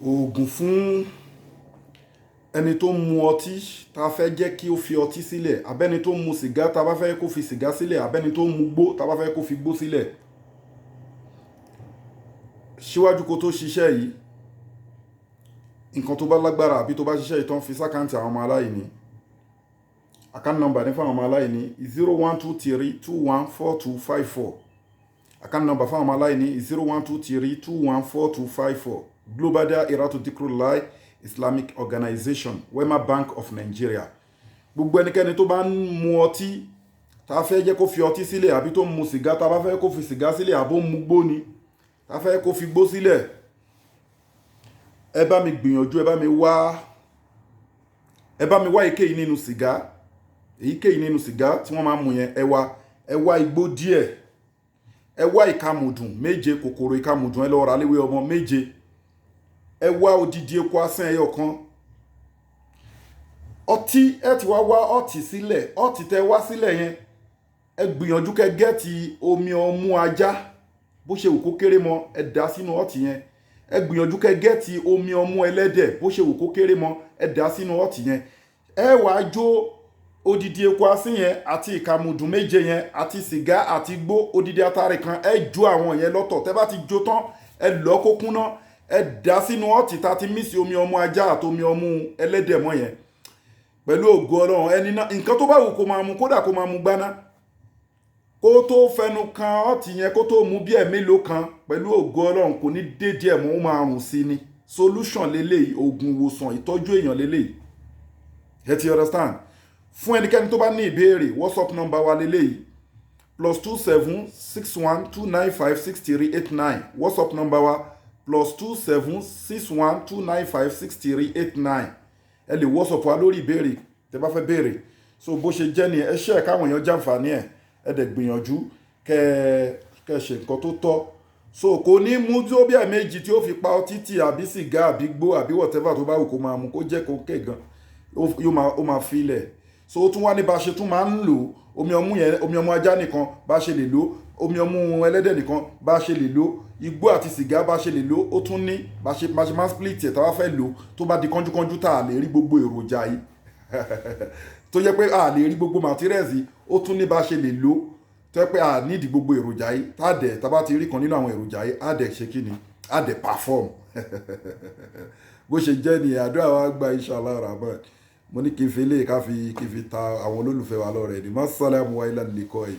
Oògùn fún ẹni tó ń mu ọtí tá a fẹ́ jẹ́ kí ó fi ọtí sílẹ̀, abẹ́ni tó ń mu sìgá tá a bá fẹ́ kó fi sìgá sílẹ̀, abẹ́ni tó ń mu gbó tá a bá fẹ́ kó fi gbó sílẹ̀. Síwájú kó tó ṣiṣẹ́ yìí, nǹkan tó bá lágbára àbí tó bá ṣiṣẹ́ yìí tán, fi sí account àwọn ọmọ aláìní. Account number ní fún àwọn ọmọ aláìní: 0123214254. Account number fún àwọn ọmọ aláìní: 0123214254. Global Dahiratu Dhikrlahi Islamic Organization, Wema Bank of Nigeria. Gbogbo ẹnikẹ́ni tó bá ń mu ọtí tá a fẹ́ jẹ́ kó fi ọtí sílẹ̀, àbí tó ń mu sìgá tá a bá fẹ́ kó fi sìgá sílẹ̀, àbó ń mu gbó ni tá a fẹ́ kó fi gbó sílẹ̀, ẹ bá mi gbìyànjú, ẹ bá mi wá èyíkéyìí nínú sìgá, èyíkéyìí nínú sìgá tí wọ́n máa ń mu yẹn. Ẹ wá, ẹ wá igbó díẹ̀, ẹ wá ìkamùdùn 7, kòkòrò ìkamùdùn, ẹ lọ rà léwé ọmọ 7. Ẹ wá odidi eku asín ẹyọ kan. Ọtí, ẹ ti wá wá ọtí sílẹ̀. Ọtí tẹ wá sílẹ̀ yẹn, ẹ gbìyànjú kẹ́ get omi ọmú ajá, bó ṣe wù kó kéré mọ́, ẹ dà sínú ọtí yẹn. Ẹ gbìyànjú kẹ́ get omi ọmú ẹlẹ́dẹ̀, bó ṣe wù kó kéré mọ́, ẹ dà sínú ọtí yẹn. Ẹ wàá jó odidi eku asín yẹn àti ìkàmùdùn 7 yẹn àti sìgá àti igbó odidi atare kan. Ẹ jó àwọn yẹn lọ́tọ̀. Tẹ́ bá ti jó tán, ẹ lọ́ kó kúnná, ẹ dà sínú ọtí tá a ti mix omi ọmú ajá àti omi ọmú ẹlẹ́dẹ̀ mọ́ yẹn. Pẹ̀lú ògo Ọlọ́run, ẹni náà, nǹkan tó bá wù kó máa mu, kódà kó máa mu gbaná, kó tó fẹnu kan ọtí yẹn, kó tó mu bí ẹ̀ mélòó kan, pẹ̀lú ògo Ọlọ́run, kò ní dédé ẹ̀ mọ́, ó máa rùn sí ni. Solution leléyìí, oògùn ìwòsàn, ìtọ́jú èèyàn leléyìí. Ẹ ti understand? Fún ẹnikẹ́ni tó bá ní ìbéèrè, WhatsApp number wa leléyìí: +27 612956389. WhatsApp number wa: +27 612956389. Ẹ lè WhatsApp wa lórí ìbéèrè tẹ́ bá fẹ́ béèrè. So bó ṣe jẹ́ nìyẹn. Ẹ ṣe ẹ̀ káwọn èèyàn jàǹfààní ẹ̀. Ẹ dẹ̀ gbìyànjú kẹ́ ṣe nǹkan tó tọ́. So kò ní mú tó bí ẹ̀ẹ̀mejì tí ó fi pa ọtí tì, àbí sìgá, àbí gbó, àbí whatever tó bá wù kó máa mu, kó jẹ́ kó ké gan, yóò máa ó máa filẹ̀. So ó tún wá ní bá a ṣe tún máa ń lò. Omi ọmú yẹn, omi ọmú ajá nìkan, bá a ṣe lè lò. Omi ọmú ẹlẹ́dẹ̀ nìkan, bá a ṣe lè lò. Igbó àti sìgá, bá a ṣe lè lò. Ó tún ní bá a ṣe máa ń split ẹ̀ tá a bá fẹ́ lò, tó bá di kánjúkánjú, tá a lè rí gbogbo èròjà yìí, tó jẹ́ pé a lè rí gbogbo materials yìí. Ó tún ní bá a ṣe lè lò tó jẹ́ pé a nídìí gbogbo èròjà yìí, tá a dẹ̀ tá a bá ti rí kan nínú àwọn èròjà yìí, á dẹ̀ ṣe kí ni, á dẹ̀ perform. Bó ṣe jẹ́ ni. Àdúrà wa gba, inshallah rahman. Mo ní kí n fi lè ká fi kí n fi ta àwọn olólùfẹ́ wa lọ́rẹ ní. Masalamu wa ilà lìkọ́ yìí.